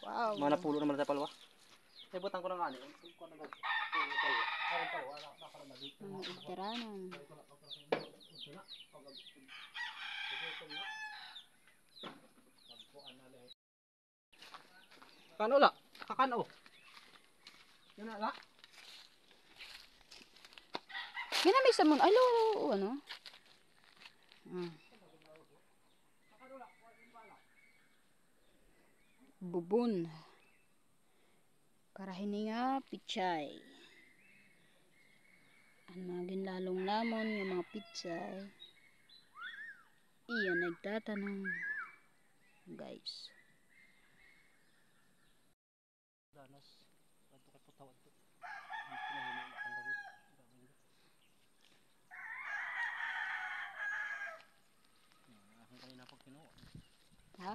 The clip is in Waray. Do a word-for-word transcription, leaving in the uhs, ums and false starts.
Wow. Mga napulo naman sa palwa. Ay, butang ko na nga, ano, yung kuha na gagawin. Mga igtaranan. Kan-o la? Kakan-o. Yana la? Ginamisa mo na. Ay, lo, ano? Ah. Bubon. Para hini nga pitsay. An mga ginlalong namon nga mga pitsay. Iya nagtatanom, guys. Danas. Adto kay putaw adto. An pinahimo na kan David. Ah, ang kanina pag kinuha. Ha?